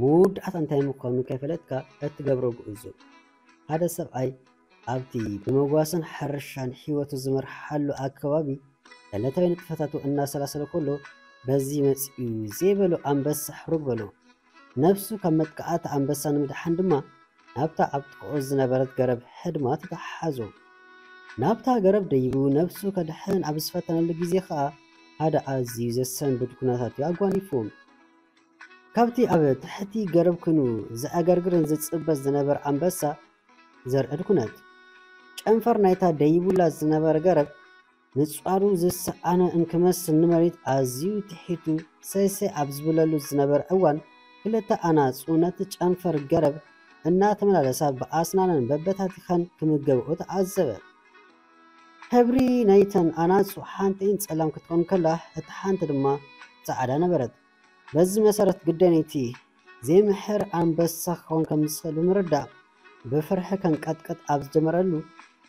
መወዳእታ እንታይ ምዃኑ ከይፈለጥካ እትገብሮ ጉዕዞ። ሓደ ሰብኣይ ኣብቲ ብመጓሰን ሕርሻን ህይወቱ ዝመርሓሉ ኣከባቢ ዕለታዊ ንጥፈታቱ እናሰላሰለ ከሎ፣ በዚ መጺኡ ዘይበሎ ኣንበሳ ሕሩግ በሎ። ነፍሱ ካብ መጥቃዕቲ ኣንበሳ ንምድሓን ድማ ናብታ ኣብ ጥቕኡ ዝነበረት ገረብ ሕድማ ተተሓሓዞ። ናብታ ገረብ ደይቡ ነፍሱ ከድሕን ኣብ ዝፈተነሉ ግዜ ኸኣ፣ ሓደ ኣዝዩ ዘሰንብድ ኩነታት እዩ ኣጓኒፍዎም። ካብቲ ኣብ ትሕቲ ገረብ ኩኑ ዝኣገርግርን ዝጽበ ዝነበረ ኣንበሳ ዘርዕድ ኩነት። ጨንፈር ናይታ ደይቡላ ዝነበረ ገረብ ንጻሩ ዝሰኣነ እንክመስል ንመሬት ኣዝዩ ትሒቱ ሰይሰይ ኣብ ዝበለሉ ዝነበረ እዋን፣ ክልተ ኣናጹ ነቲ ጨንፈር ገረብ እናተመላለሳ ብኣስናነን በበታቲኸን ክምገብኦ ተዓዘበ። ሕብሪ ናይተን ኣናጹ ሓንቲኤን ጸላም ክትኮን ከላ፣ እታ ሓንቲ ድማ ጻዕዳ ነበረት። በዚ መሰረት ግደነይቲ ዘይምሕር ኣንበሳ ክኸውን ከም ዝኽእል ብምርዳእ፣ ብፍርሒ ከንቀጥቀጥ ኣብ ዝጀመረሉ፣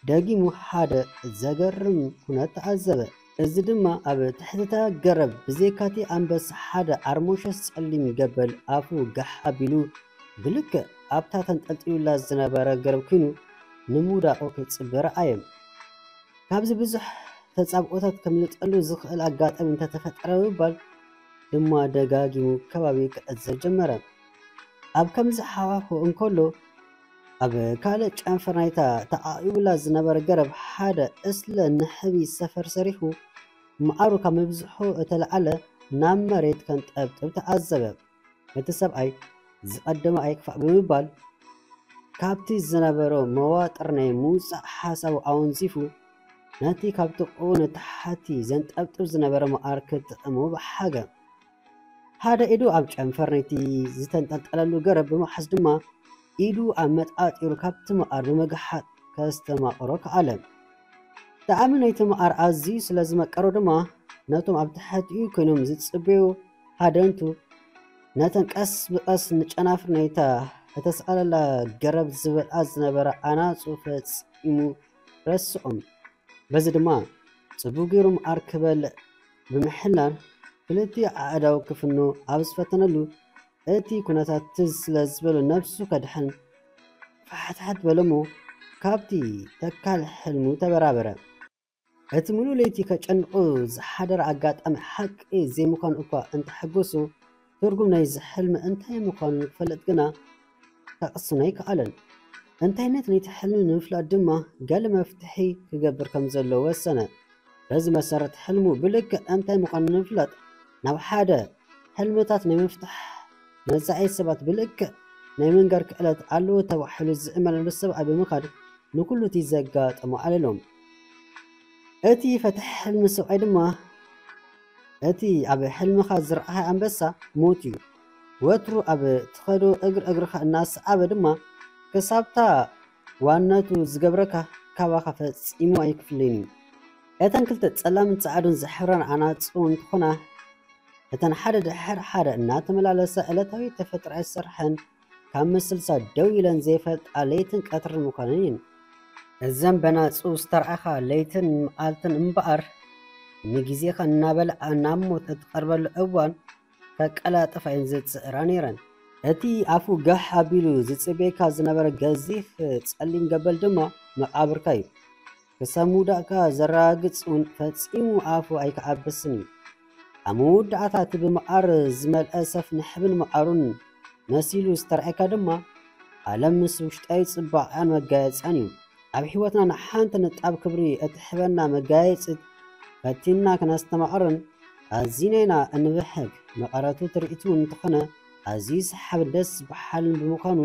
ደጊሙ ሓደ ዘገርም ኩነት ተዓዘበ። እዚ ድማ ኣብ ትሕቲ እታ ገረብ ብዘይካቲ ኣንበሳ ሓደ ኣርሞሸስ ጸሊም ገበል ኣፉ ጋሕ ኣቢሉ ብልክዕ ኣብታ ተንጠልጢሉላ ዝነበረ ገረብ ኮይኑ ንምውዳቑ ክጽበ ረኣየ። ካብዚ ብዙሕ ተጻብኦታት ከምልጠሉ ዝኽእል ኣጋጣሚ እንተተፈጠረ ብምባል ድማ ደጋጊሙ ከባቢኡ ክዕዘብ ጀመረ። ኣብ ከምዚ ሃዋሁ እንከሎ፣ ኣብ ካልእ ጨንፈር ናይታ ተዓቂቡላ ዝነበረ ገረብ ሓደ እስለ ንሕቢ ሰፈር ሰሪሑ፣ መዓሩ ካብ ምብዝሑ እተለዓለ ናብ መሬት ከንጠብጥብ ተዓዘበ። እቲ ሰብኣይ ዝቐደመ ኣይክፋእ ብምባል፣ ካብቲ ዝነበሮ መዋጥር ናይ ምውጻእ ሓሳቡ ኣወንዚፉ፣ ነቲ ካብ ጥቕኡ ንታሕቲ ዘንጠብጥብ ዝነበረ መዓር ክጥዕሞ በሓገ። ሓደ ኢዱ ኣብ ጨንፈር ናይቲ ዝተንጠልጠለሉ ገረብ ብምሓዝ ድማ፣ ኢዱ ኣብ መጣጢሩ ካብቲ መዓር ብምግሓጥ ከስተማቕሮ ከኣለ። ጣዕሚ ናይቲ መዓር ኣዝዩ ስለ ዝመቀሮ ድማ፣ ነቶም ኣብ ትሕቲኡ ኮይኖም ዝጽበዩ ሃደንቱ፣ ነተን ቀስ ብቐስ ንጨናፍር ናይታ እተሰቐለላ ገረብ ዝበልዓ ዝነበራ ኣናጹ ፈጺሙ ረስዖም። በዚ ድማ ጽቡቕ ገይሩ መዓር ክበልዕ ብምሕላን፣ ክልቲኡ ኣእዳው ክፍኖ ኣብ ዝፈተነሉ፣ እቲ ኩነታት ትዝ ስለ ዝበሎ ነብሱ ከድሕን ፋሕትሕት በለ'ሞ፣ ካብቲ ተካል ሕልሙ ተበራበረ። እቲ ምሉእ ለይቲ ከጨንቑ ዝሓደረ ኣጋጣሚ ሓቂ ዘይምዃኑ እኳ እንተሐጎሶ፣ ትርጉም ናይዚ ሕልሚ እንታይ ምዃኑ ንክፈልጥ ግና ከቕስኖ ኣይከኣለን። እንታይነት ናይቲ ሕልሚ ንምፍላጥ ድማ ገለ መፍትሒ ክገብር ከም ዘለዎ ወሰነ። በዚ መሰረት ሕልሙ ብልክዕ እንታይ ምዃኑ ንምፍላጥ ናብ ሓደ ሕልምታት ናይ ምፍታሕ መጻኢ ሰባት ብልክዕ ናይ ምንጋር ክእለት ኣለዎ ተባሂሉ ዝእመነሉ ሰብኣይ ብምኻድ ንኩሉ እቲ ዘጋጠሞ ኣለሎም። እቲ ፈታሒ ሕልሚ ሰብኣይ ድማ እቲ ኣብ ሕልምኻ ዝረኣኻ ኣንበሳ ሞት እዩ። ወትሩ ኣብ ትኸዶ እግሪ እግርኻ እናሰዓበ ድማ ክሳብታ ዋነቱ ዝገብረካ ካባኻ ፈጺሙ ኣይክፍለይን እዩ። እተን ክልተ ጸላምን ጻዕዱን ዝሕብረን ኣናጹ እንትኾና፣ እተን ሓደ ድሕሪ ሓደ እናተመላለሳ ዕለታዊ ተፈጥሮኣዊ ስርሐን ካብ ምስልሳ ደው ኢለን ዘይፈልጣ ለይትን ቀትርን ምዃነን እየን። እዘን በናጹ ዝተርኣኻ ለይትን መዓልትን እምበኣር፣ ንግዜኻ እናበልዓ ናብ ሞት እትቐርበሉ እዋን ከቀላጥፋ እየን ዝጽዕራ ነይረን። እቲ ኣፉ ጋሕ ኣቢሉ ዝጽበየካ ዝነበረ ገዚፍ ጸሊም ገበል ድማ መቓብርካ እዩ። ክሳብ ምውዳእካ ዘረጋግጽ እውን ፈጺሙ ኣፉ ኣይክዓብስን እዩ። ኣብ መወዳእታ እቲ ብመዓር ዝመልአ ሰፍ ንሕብን መዓሩን መሲሉ ዝተርኣየካ ድማ፣ ዓለም ምስ ውሽጣዊ ጽባቐኣን መጋየጽኣን እዩ። ኣብ ህይወትና ንሓንቲ ንጣብ ክብሪ እትሕበና መጋየጺት ፈቲንና ክነስተማቕርን ኣዚና ኢና እንብሕግ። መቐረቱ ትርኢት እውን እንተኾነ ኣዝዩ ሰሓብን ደስ በሃልን ብምዃኑ፣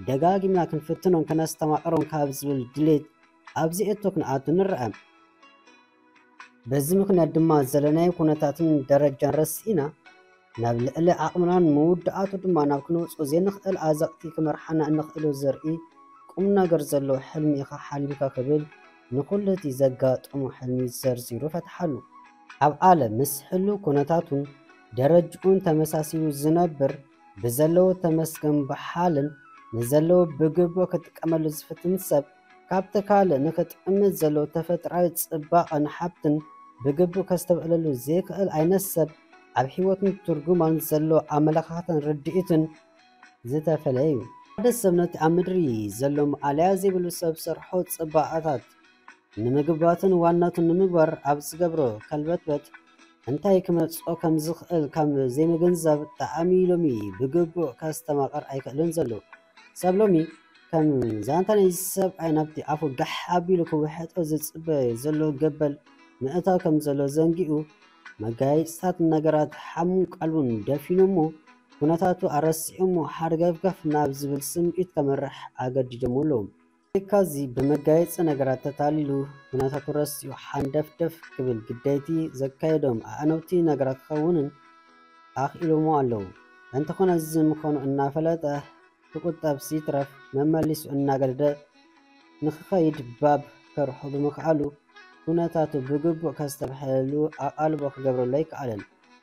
ደጋጊምና ክንፍትኖን ክነስተማቕሮን ካብ ዝብል ድሌት ኣብዚ እቶ ክንኣቱ ንረኣ። በዚ ምኽንያት ድማ ዘለናዮ ኩነታትን ደረጃን ረሲእና፣ ናብ ልዕሊ ዓቕምናን መወዳእቱ ድማ ናብ ክንወጽኦ ዘይንኽእል ኣዘቕቲ ክመርሓና እንኽእሎ ዘርኢ ቁም ነገር ዘለዎ ሕልሚ ኢኻ ሓሊምካ ክብል ንኹሉ እቲ ዘጋጠሞ ሕልሚ ዘርዚሩ ፈትሓሉ። ኣብ ዓለም ምስ ህሉው ኩነታቱን ደረጅኡን ተመሳሲሉ ዝነብር፣ ብዘለዎ ተመስገን በሃልን ንዘለዎ ብግቡእ ክጥቀመሉ ዝፍትን ሰብ፣ ካብቲ ካልእ ንኽጥዕምት ዘለዎ ተፈጥሮኣዊ ጽባቐን ሃብትን ብግቡእ ከስተብዕለሉ ዘይክእል ዓይነት ሰብ፣ ኣብ ህይወትን ትርጉማን ዘለዎ ኣመለኻኽታን ርድኢትን ዝተፈለየ እዩ። ሓደ ሰብ ነቲ ኣብ ምድሪ ዘሎ ማእለያ ዘይብሉ ሰብ ሰርሖ ጽባቐታት ንምግባትን ዋናቱን ንምግባር ኣብ ዝገብሮ ከልበትበት፣ እንታይ ክመጽኦ ከም ዝኽእል ካብ ዘይምግንዛብ፣ ጣዕሚ ሎሚ ብግቡእ ከስተማቕር ኣይክእልን ዘሎ። ሰብ ሎሚ ከም ዛንታ ናይ ሰብኣይ ናብቲ ኣፉ ጋሕ ኣቢሉ ክውሕጦ ዝጽበ ዘሎ ገበል ምእታው ከም ዘሎ ዘንጊኡ፣ መጋየጽታት ነገራት ሓሙን ቀልቡን ደፊኖሞ፣ ኩነታቱ ኣረሲዑሞ ሓርገፍገፍ ናብ ዝብል ስምዒት ከመርሕ ኣገዲዶሞ ኣለዉ። ብዘይካዚ ብመጋየጺ ነገራት ተታሊሉ ኩነታቱ ረሲዑ ሓንደፍደፍ ክብል ግዳይቲ ዘካየዶም ኣዕነውቲ ነገራት ክኸውንን ኣኽኢሎሞ ኣለዉ። እንተኾነ እዚ ምዃኑ እናፈለጠ ክቑጠብ ሲትረፍ መመሊሱ እናገደደ ንኽኸይድ ባብ ከርሖ ብምኽኣሉ ኩነታቱ ብግቡእ ከስተብሕለሉ ኣቓልቦ ክገብረሉ ኣይከኣለን።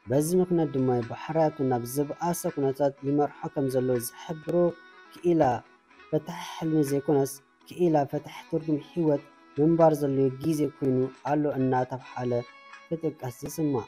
በዚ ምኽንያት ድማ ባህርያቱ ናብ ዝበኣሰ ኩነታት ይመርሖ ከም ዘሎ ዝሕብሮ ክኢላ ፈታሒ ሕልሚ ዘይኮነስ ክኢላ ፈታሒ ትርጉም ህይወት ምንባር ዘድልዮ ግዜ ኮይኑ ኣሎ እናተብሃለ ክጥቀስ ይስማዕ።